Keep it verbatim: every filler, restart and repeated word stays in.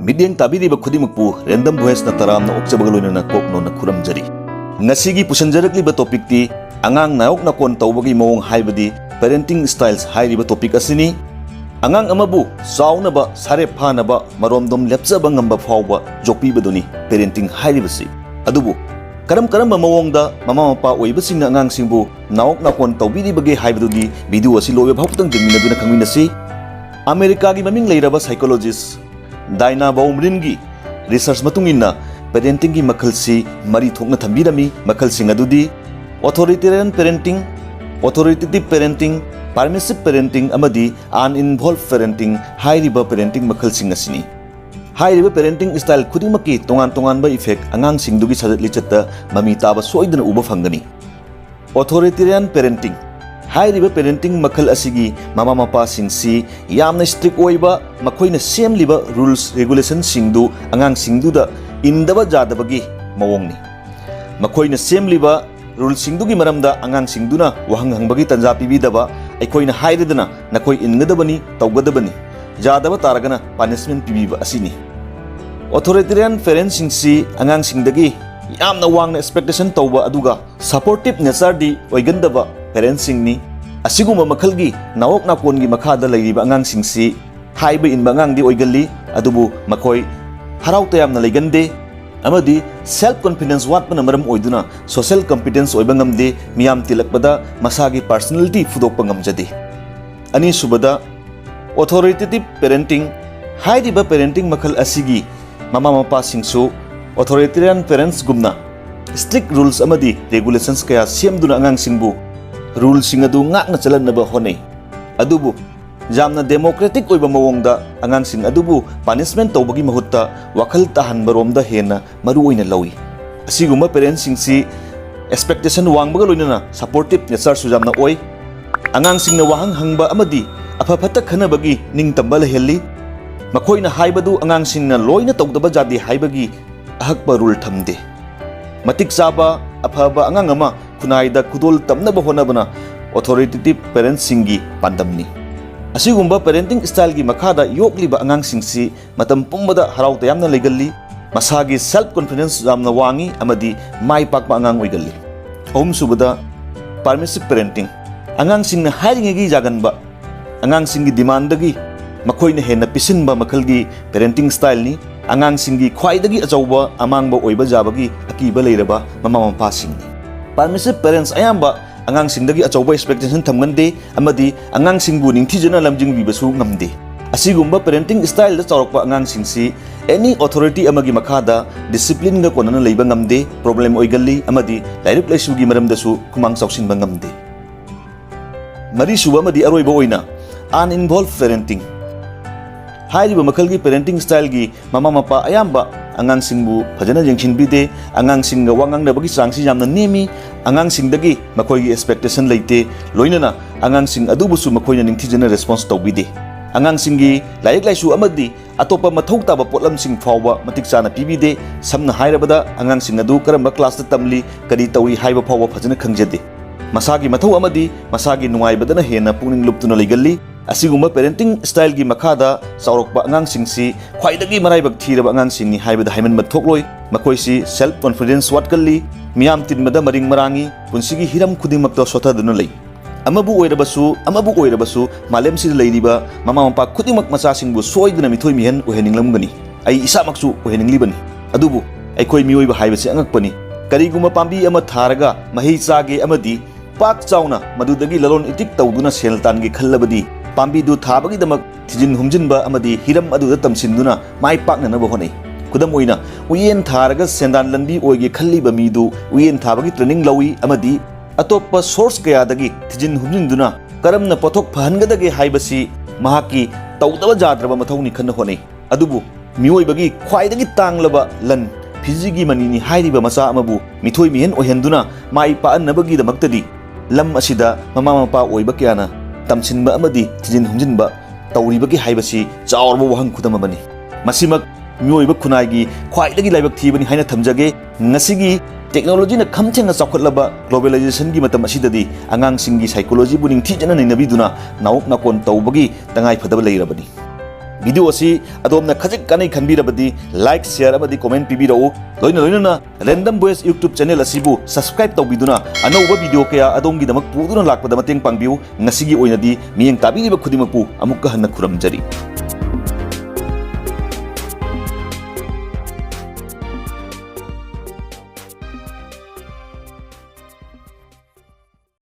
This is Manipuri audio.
ꯃꯤꯠꯌꯦꯡ ꯇꯥꯕꯤꯔꯤꯕ ꯈꯨꯗꯤꯡꯃꯛꯄꯨ Random Voiceꯅ ꯇꯔꯥꯝꯅ ꯑꯣꯛꯆꯕꯒ ꯂꯣꯏꯅꯅ ꯀꯣꯛ ꯅꯣꯟꯅ ꯈꯨꯔꯨꯝꯖꯔꯤ꯫ ꯉꯁꯤꯒꯤ ꯄꯨꯁꯤꯟꯖꯔꯛꯂꯤꯕ topicꯇꯤ ꯑꯉꯥꯡ ꯅꯥꯌꯣꯛ ꯅꯥꯀꯣꯟ ꯇꯧꯕꯒꯤ ꯃꯑꯣꯡ ꯍꯥꯏꯕꯗꯤ parenting styles ꯍꯥꯏꯔꯤꯕ topic ꯑꯁꯤꯅꯤ꯫ ꯑꯉꯥꯡ ꯑꯃꯕꯨ ꯆꯥꯎꯅꯕ, ꯁꯥꯔꯦꯞ ꯐꯥꯅꯕ, ꯃꯔꯣꯝꯗꯣꯝ ꯂꯦꯞꯆꯕ ꯉꯝꯕ ꯐꯥꯎꯕ ꯌꯣꯛꯄꯤꯕꯗꯨꯅꯤ parenting ꯍꯥꯏꯔꯤꯕꯁꯤ꯫ ꯑꯗꯨꯕꯨ ꯀꯔꯝ ꯀꯔꯝꯕ ꯃꯑꯣꯡꯗ ꯃꯃꯥ ꯃꯄꯥ ꯑꯣꯏꯕꯁꯤꯡꯅ ꯑꯉꯥꯡꯁꯤꯡꯕꯨ ꯅꯥꯌꯣꯛ ꯅꯥꯀꯣꯟ ꯇꯧꯕꯤꯔꯤꯕꯒꯦ ꯍꯥꯏꯕꯗꯨꯗꯤ video ꯑꯁꯤ ꯂꯣꯏꯕ ꯐꯥꯎꯕꯇꯪ ꯌꯦꯡꯃꯤꯟꯅꯗꯨꯅ ꯈꯪꯃꯤꯟꯅꯁꯤ꯫ ꯑꯃꯦꯔꯤꯀꯥꯒꯤ ꯃꯃꯤꯡ ꯂꯩꯔꯕ psychologist Dina Baumriefꯒꯤ research ꯃꯇꯨꯡ ꯏꯟꯅ parentingꯒꯤ ꯃꯈꯜꯁꯤ ꯃꯔꯤ ꯊꯣꯛꯅ ꯊꯝꯕꯤꯔꯝꯃꯤ꯫ ꯃꯈꯜꯁꯤꯡ ꯑꯗꯨꯗꯤ authoritarian parenting, authoritative parenting, permissive parenting ꯑꯃꯗꯤ uninvolved parenting ꯍꯥꯏꯔꯤꯕ parenting ꯃꯈꯜꯁꯤꯡ ꯑꯁꯤꯅꯤ꯫ ꯍꯥꯏꯔꯤꯕ parenting style ꯈꯨꯗꯤꯡꯃꯛꯀꯤ ꯇꯣꯉꯥꯟ ꯇꯣꯉꯥꯟꯕ effect ꯑꯉꯥꯡꯁꯤꯡꯗꯨꯒꯤ ꯁꯥꯖꯠ ꯂꯤꯆꯠꯇ ꯃꯃꯤ ꯇꯥꯕ ꯁꯣꯏꯗꯅ ꯎꯕ ꯐꯪꯒꯅꯤ꯫ Authoritarian parenting ꯍꯥꯏꯔꯤꯕ parenting ꯃꯈꯜ ꯑꯁꯤꯒꯤ ꯃꯃꯥ ꯃꯄꯥꯁꯤꯡꯁꯤ ꯌꯥꯝꯅ strict ꯑꯣꯏꯕ, ꯃꯈꯣꯏꯅ ꯁꯦꯝꯂꯤꯕ rules regulationꯁꯤꯡꯗꯨ ꯑꯉꯥꯡꯁꯤꯡꯗꯨꯗ ꯏꯟꯗꯕ ꯌꯥꯗꯕꯒꯤ ꯃꯑꯣꯡꯅꯤ꯫ ꯃꯈꯣꯏꯅ ꯁꯦꯝꯂꯤꯕ ruleꯁꯤꯡꯗꯨꯒꯤ ꯃꯔꯝꯗ ꯑꯉꯥꯡꯁꯤꯡꯗꯨꯅ ꯋꯥꯍꯪ ꯍꯪꯕꯒꯤ ꯇꯥꯟꯖꯥ ꯄꯤꯕꯤꯗꯕ, ꯑꯩꯈꯣꯏꯅ ꯍꯥꯏꯔꯗꯅ "ꯅꯈꯣꯏ ꯏꯟꯒꯗꯕꯅꯤ, ꯇꯧꯒꯗꯕꯅꯤ, ꯌꯥꯗꯕ ꯇꯥꯔꯒꯅ punishment ꯄꯤꯕꯤꯕ" ꯑꯁꯤꯅꯤ꯫ Authoritarian parentꯁꯤꯡꯁꯤ ꯑꯉꯥꯡꯁꯤꯡꯗꯒꯤ ꯌꯥꯝꯅ ꯋꯥꯡꯅ expectation ꯇꯧꯕ ꯑꯗꯨꯒ supportive natureꯗꯤ ꯑꯣꯏꯒꯟꯗꯕ parentꯁꯤꯡꯅꯤ꯫ ꯑꯁꯤꯒꯨꯝꯕ ꯃꯈꯜꯒꯤ ꯅꯥꯌꯣꯛ ꯅꯥꯀꯣꯟꯒꯤ ꯃꯈꯥꯗ ꯂꯩꯔꯤꯕ ꯑꯉꯥꯡꯁꯤꯡꯁꯤ ꯍꯥꯏꯕ ꯏꯟꯕ ꯑꯉꯥꯡꯗꯤ ꯑꯣꯏꯒꯜꯂꯤ, ꯑꯗꯨꯕꯨ ꯃꯈꯣꯏ ꯍꯔꯥꯎ ꯇꯌꯥꯝꯅ ꯂꯩꯒꯟꯗꯦ ꯑꯃꯗꯤ self confidence ꯋꯥꯠꯄꯅ ꯃꯔꯝ ꯑꯣꯏꯗꯨꯅ social competence ꯑꯣꯏꯕ ꯉꯝꯗꯦ, ꯃꯤꯌꯥꯝ ꯇꯤꯜꯂꯛꯄꯗ ꯃꯁꯥꯒꯤ personality ꯐꯨꯗꯣꯛꯄ ꯉꯝꯖꯗꯦ꯫ ꯑꯅꯤꯁꯨꯕꯗ, authoritative parenting ꯍꯥꯏꯔꯤꯕ parenting ꯃꯈꯜ ꯑꯁꯤꯒꯤ ꯃꯃꯥ ꯃꯄꯥꯁꯤꯡꯁꯨ authoritarian parentsꯒꯨꯝꯅ strict rules ꯑꯃꯗꯤ regulations ꯀꯌꯥ ꯁꯦꯝꯗꯨꯅ ꯑꯉꯥꯡꯁꯤꯡꯕꯨ ruleꯁꯤꯡ ꯑꯗꯨ ꯉꯥꯛꯅ ꯆꯠꯍꯟꯅꯕ ꯍꯣꯠꯅꯩ꯫ ꯑꯗꯨꯕꯨ ꯌꯥꯝꯅ democratic ꯑꯣꯏꯕ ꯃꯑꯣꯡꯗ ꯑꯉꯥꯡꯁꯤꯡ ꯑꯗꯨꯕꯨ punishment ꯇꯧꯕꯒꯤ ꯃꯍꯨꯠꯇ ꯋꯥꯈꯜ ꯇꯥꯍꯟꯕꯔꯣꯝꯗ ꯍꯦꯟꯅ ꯃꯔꯨ ꯑꯣꯏꯅ ꯂꯧꯏ꯫ ꯑꯁꯤꯒꯨꯝꯕ parentꯁꯤꯡꯁꯤ expectation ꯋꯥꯡꯕꯒ ꯂꯣꯏꯅꯅ supportive natureꯁꯨ ꯌꯥꯝꯅ ꯑꯣꯏ꯫ ꯑꯉꯥꯡꯁꯤꯡꯅ ꯋꯥꯍꯪ ꯍꯪꯕ ꯑꯃꯗꯤ ꯑꯐ ꯐꯠꯇ ꯈꯟꯅꯕꯒꯤ ꯅꯤꯡꯇꯝꯕ ꯂꯩꯍꯜꯂꯤ꯫ ꯃꯈꯣꯏꯅ ꯍꯥꯏꯕꯗꯨ ꯑꯉꯥꯡꯁꯤꯡꯅ ꯂꯣꯏꯅ ꯇꯧꯗꯕ ꯌꯥꯗꯦ ꯍꯥꯏꯕꯒꯤ ꯑꯍꯛꯄ rule ꯊꯝꯗꯦ꯫ ꯃꯇꯤꯛ ꯆꯥꯕ, ꯑꯐꯕ ꯑꯉꯥꯡ ꯑꯃ ꯈꯨꯟꯅꯥꯏꯗ ꯈꯨꯗꯣꯜ ꯇꯝꯅꯕ ꯍꯣꯠꯅꯕꯅ authoritative parentꯁꯤꯡꯒꯤ ꯄꯥꯟꯗꯝꯅꯤ꯫ ꯑꯁꯤꯒꯨꯝꯕ parenting styleꯒꯤ ꯃꯈꯥꯗ ꯌꯣꯛꯂꯤꯕ ꯑꯉꯥꯡꯁꯤꯡꯁꯤ ꯃꯇꯝ ꯄꯨꯝꯕꯗ ꯍꯔꯥꯎ ꯇꯌꯥꯝꯅ ꯂꯩꯒꯜꯂꯤ, ꯃꯁꯥꯒꯤ self confidence ꯌꯥꯝꯅ ꯋꯥꯡꯏ ꯑꯃꯗꯤ ꯃꯥꯏ ꯄꯥꯛꯄ ꯑꯉꯥꯡ ꯑꯣꯏꯒꯜꯂꯤ꯫ ꯑꯍꯨꯝꯁꯨꯕꯗ, permissive parenting꯫ ꯑꯉꯥꯡꯁꯤꯡꯅ ꯍꯥꯏꯔꯤꯉꯩꯒꯤ ꯌꯥꯒꯟꯕ, ꯑꯉꯥꯡꯁꯤꯡꯒꯤ demandꯗꯒꯤ ꯃꯈꯣꯏꯅ ꯍꯦꯟꯅ ꯄꯤꯁꯤꯟꯕ ꯃꯈꯜꯒꯤ parenting styleꯅꯤ꯫ ꯑꯉꯥꯡꯁꯤꯡꯒꯤ ꯈ꯭ꯋꯥꯏꯗꯒꯤ ꯑꯆꯧꯕ ꯑꯃꯥꯡꯕ ꯑꯣꯏꯕ ꯌꯥꯕꯒꯤ ꯑꯀꯤꯕ ꯂꯩꯔꯕ ꯃꯃꯥ ꯃꯄꯥꯁꯤꯡꯅꯤ꯫ Permissive parents ꯑꯌꯥꯝꯕ ꯑꯉꯥꯡꯁꯤꯡꯗꯒꯤ ꯑꯆꯧꯕ expectation ꯊꯝꯒꯟꯗꯦ ꯑꯃꯗꯤ ꯑꯉꯥꯡꯁꯤꯡꯕꯨ ꯅꯤꯡꯊꯤꯖꯅ ꯂꯝꯖꯤꯡꯕꯤꯕꯁꯨ ꯉꯝꯗꯦ꯫ ꯑꯁꯤꯒꯨꯝꯕ parenting styleꯗ ꯆꯥꯎꯔꯛꯄ ꯑꯉꯥꯡꯁꯤꯡꯁꯤ any authority ꯑꯃꯒꯤ ꯃꯈꯥꯗ disciplineꯒ ꯀꯣꯟꯅꯅ ꯂꯩꯕ ꯉꯝꯗꯦ, problem ꯑꯣꯏꯒꯜꯂꯤ ꯑꯃꯗꯤ ꯂꯥꯏꯔꯤꯛ ꯂꯥꯏꯁꯨꯒꯤ ꯃꯔꯝꯗꯁꯨ ꯈꯨꯃꯥꯡ ꯆꯥꯎꯁꯤꯟꯕ ꯉꯝꯗꯦ꯫ ꯃꯔꯤꯁꯨꯕ ꯑꯃꯗꯤ ꯑꯔꯣꯏꯕ ꯑꯣꯏꯅ, uninvolved parenting꯫ ꯍꯥꯏꯔꯤꯕ ꯃꯈꯜꯒꯤ parenting styleꯒꯤ ꯃꯃꯥ ꯃꯄꯥ ꯑꯌꯥꯝꯕ ꯑꯉꯥꯡꯁꯤꯡꯕꯨ ꯐꯖꯅ ꯌꯦꯡꯁꯤꯟꯕꯤꯗꯦ, ꯑꯉꯥꯡꯁꯤꯡꯒ ꯋꯥ ꯉꯥꯡꯅꯕꯒꯤ ꯆꯥꯡꯁꯤ ꯌꯥꯝꯅ ꯅꯦꯝꯃꯤ, ꯑꯉꯥꯡꯁꯤꯡꯗꯒꯤ ꯃꯈꯣꯏꯒꯤ expectation ꯂꯩꯇꯦ, ꯂꯣꯏꯅꯅ ꯑꯉꯥꯡꯁꯤꯡ ꯑꯗꯨꯕꯨꯁꯨ ꯃꯈꯣꯏꯅ ꯅꯤꯡꯊꯤꯖꯅ response ꯇꯧꯕꯤꯗꯦ꯫ ꯑꯉꯥꯡꯁꯤꯡꯒꯤ ꯂꯥꯏꯔꯤꯛ ꯂꯥꯏꯁꯨ ꯑꯃꯗꯤ ꯑꯇꯣꯞꯄ ꯃꯊꯧ ꯇꯥꯕ ꯄꯣꯠꯂꯝꯁꯤꯡ ꯐꯥꯎꯕ ꯃꯇꯤꯛ ꯆꯥꯅ ꯄꯤꯕꯤꯗꯦ꯫ ꯁꯝꯅ ꯍꯥꯏꯔꯕꯗ, ꯑꯉꯥꯡꯁꯤꯡ ꯑꯗꯨ ꯀꯔꯝꯕ classꯇ ꯇꯝꯂꯤ, ꯀꯔꯤ ꯇꯧꯔꯤ ꯍꯥꯏꯕ ꯐꯥꯎꯕ ꯐꯖꯅ ꯈꯪꯖꯗꯦ꯫ ꯃꯁꯥꯒꯤ ꯃꯊꯧ ꯑꯃꯗꯤ ꯃꯁꯥꯒꯤ ꯅꯨꯡꯉꯥꯏꯕꯗꯅ ꯍꯦꯟꯅ ꯄꯨꯛꯅꯤꯡ ꯂꯨꯞꯇꯨꯅ ꯂꯩꯒꯜꯂꯤ꯫ ꯑꯁꯤꯒꯨꯝꯕ parenting styleꯒꯤ ꯃꯈꯥꯗ ꯆꯥꯎꯔꯛꯄ ꯑꯉꯥꯡꯁꯤꯡꯁꯤ ꯈ꯭ꯋꯥꯏꯗꯒꯤ ꯃꯔꯥꯏꯕꯛ ꯊꯤꯔꯕ ꯑꯉꯥꯡꯁꯤꯡꯅꯤ ꯍꯥꯏꯕꯗ ꯍꯥꯏꯃꯟꯕ ꯊꯣꯛꯂꯣꯏ꯫ ꯃꯈꯣꯏꯁꯤ self confidence ꯋꯥꯠꯀꯜꯂꯤ, ꯃꯤꯌꯥꯝ ꯇꯤꯟꯕꯗ ꯃꯔꯤꯡ ꯃꯔꯥꯡꯏ, ꯄꯨꯟꯁꯤꯒꯤ ꯍꯤꯔꯝ ꯈꯨꯗꯤꯡꯃꯛꯇ ꯁꯣꯊꯗꯨꯅ ꯂꯩ꯫ ꯑꯃꯕꯨ ꯑꯣꯏꯔꯕꯁꯨ, ꯑꯃꯕꯨ ꯑꯣꯏꯔꯕꯁꯨ, ꯃꯥꯂꯦꯝꯁꯤꯗ ꯂꯩꯔꯤꯕ ꯃꯃꯥ ꯃꯄꯥ ꯈꯨꯗꯤꯡꯃꯛ ꯃꯆꯥꯁꯤꯡꯕꯨ ꯁꯣꯏꯗꯅ ꯃꯤꯊꯣꯏ ꯃꯤꯍꯦꯟ ꯑꯣꯏꯍꯟꯅꯤꯡꯂꯝꯒꯅꯤ꯫ ꯑꯩ ꯏꯁꯥꯃꯛꯁꯨ ꯑꯣꯏꯍꯟꯅꯤꯡꯂꯤꯕꯅꯤ꯫ ꯑꯗꯨꯕꯨ ꯑꯩꯈꯣꯏ ꯃꯤꯑꯣꯏꯕ ꯍꯥꯏꯕꯁꯤ ꯑꯉꯛꯄꯅꯤ꯫ ꯀꯔꯤꯒꯨꯝꯕ ꯄꯥꯝꯕꯤ ꯑꯃ ꯊꯥꯔꯒ ꯃꯍꯩ ꯆꯥꯒꯦ ꯑꯃꯗꯤ ꯄꯥꯛ ꯆꯥꯎꯅ ꯃꯗꯨꯗꯒꯤ ꯂꯂꯣꯟ ꯏꯇꯤꯛ ꯇꯧꯗꯨꯅ ꯁꯦꯜ ꯇꯥꯟꯒꯦ ꯈꯜꯂꯕꯗꯤ, ꯄꯥꯝꯕꯤꯗꯨ ꯊꯥꯕꯒꯤꯗꯃꯛ ꯊꯤꯖꯤꯟ ꯍꯨꯝꯖꯤꯟꯕ ꯑꯃꯗꯤ ꯍꯤꯔꯝ ꯑꯗꯨꯗ ꯇꯝꯁꯤꯟꯗꯨꯅ ꯃꯥꯏ ꯄꯥꯛꯅꯅꯕ ꯍꯣꯠꯅꯩ꯫ ꯈꯨꯗꯝ ꯑꯣꯏꯅ, ꯎꯌꯦꯟ ꯊꯥꯔꯒ ꯁꯦꯟꯗꯥꯟ ꯂꯝꯕꯤ ꯑꯣꯏꯒꯦ ꯈꯜꯂꯤꯕ ꯃꯤꯗꯨ ꯎꯌꯦꯟ ꯊꯥꯕꯒꯤ training ꯂꯧꯏ ꯑꯃꯗꯤ ꯑꯇꯣꯞꯄ source ꯀꯌꯥꯗꯒꯤ ꯊꯤꯖꯤꯟ ꯍꯨꯝꯖꯤꯟꯗꯨꯅ ꯀꯔꯝꯅ ꯄꯣꯠꯊꯣꯛ ꯐꯍꯟꯒꯗꯒꯦ ꯍꯥꯏꯕꯁꯤ ꯃꯍꯥꯛꯀꯤ ꯇꯧꯗꯕ ꯌꯥꯗ꯭ꯔꯕ ꯃꯊꯧꯅꯤ ꯈꯟꯅ ꯍꯣꯠꯅꯩ꯫ ꯑꯗꯨꯕꯨ ꯃꯤꯑꯣꯏꯕꯒꯤ ꯈ꯭ꯋꯥꯏꯗꯒꯤ ꯇꯥꯡꯂꯕ ꯂꯟ ꯐꯤꯖꯤꯒꯤ ꯃꯅꯤꯅꯤ ꯍꯥꯏꯔꯤꯕ ꯃꯆꯥ ꯑꯃꯕꯨ ꯃꯤꯊꯣꯏ ꯃꯤꯍꯦꯟ ꯑꯣꯏꯍꯟꯗꯨꯅ ꯃꯥꯏ ꯄꯥꯛꯍꯟꯅꯕꯒꯤꯗꯃꯛꯇꯗꯤ ꯂꯝ ꯑꯁꯤꯗ ꯃꯃꯥ ꯃꯄꯥ ꯑꯣꯏꯕ ꯀꯌꯥꯅ ꯇꯝꯁꯤꯟꯕ ꯑꯃꯗꯤ ꯊꯤꯖꯤꯟ ꯍꯨꯝꯖꯤꯟꯕ ꯇꯧꯔꯤꯕꯒꯦ ꯍꯥꯏꯕꯁꯤ ꯆꯥꯎꯔꯕ ꯋꯥꯍꯪ ꯈꯨꯗꯝ ꯑꯃꯅꯤ꯫ ꯃꯁꯤꯃꯛ ꯃꯤꯑꯣꯏꯕ ꯈꯨꯟꯅꯥꯏꯒꯤ ꯈ꯭ꯋꯥꯏꯗꯒꯤ ꯂꯥꯏꯕꯛ ꯊꯤꯕꯅꯤ ꯍꯥꯏꯅ ꯊꯝꯖꯒꯦ꯫ ꯉꯁꯤꯒꯤ Technologyꯅ ꯈꯝ ꯊꯦꯡꯅ ꯆꯥꯎꯈꯠꯂꯕ globalizationꯒꯤ ꯃꯇꯝ ꯑꯁꯤꯗꯗꯤ ꯑꯉꯥꯡꯁꯤꯡꯒꯤ psychologyꯕꯨ ꯅꯤꯡꯊꯤꯖꯅ ꯅꯩꯅꯕꯤꯗꯨꯅ ꯅꯥꯎꯛ ꯅꯥꯀꯣꯟ ꯇꯧꯕꯒꯤ ꯇꯉꯥꯏ ꯐꯗꯕ ꯂꯩꯔꯕꯅꯤ꯫ Video ꯑꯁꯤ ꯑꯗꯣꯝꯅ ꯈꯖꯤꯛ ꯀꯥꯟꯅꯩ ꯈꯟꯕꯤꯔꯕꯗꯤ like, share ꯑꯃꯗꯤ comment ꯄꯤꯕꯤꯔꯛꯎ꯫ ꯂꯣꯏꯅ ꯂꯣꯏꯅꯅ Random Voice YouTube channel ꯑꯁꯤꯕꯨ subscribe ꯇꯧꯕꯤꯗꯨꯅ ꯑꯅꯧꯕ video ꯀꯌꯥ ꯑꯗꯣꯝꯒꯤꯗꯃꯛ ꯄꯨꯗꯨꯅ ꯂꯥꯛꯄꯗ ꯃꯇꯦꯡ ꯄꯥꯡꯕꯤꯌꯨ꯫ ꯉꯁꯤꯒꯤ ꯑꯣꯏꯅꯗꯤ ꯃꯤꯠꯌꯦꯡ ꯇꯥꯕꯤꯔꯤꯕ ꯈꯨꯗꯤꯡꯃꯛꯄꯨ ꯑꯃꯨꯛꯀ ꯍꯟꯅ ꯈꯨꯔꯨꯝꯖꯔꯤ꯫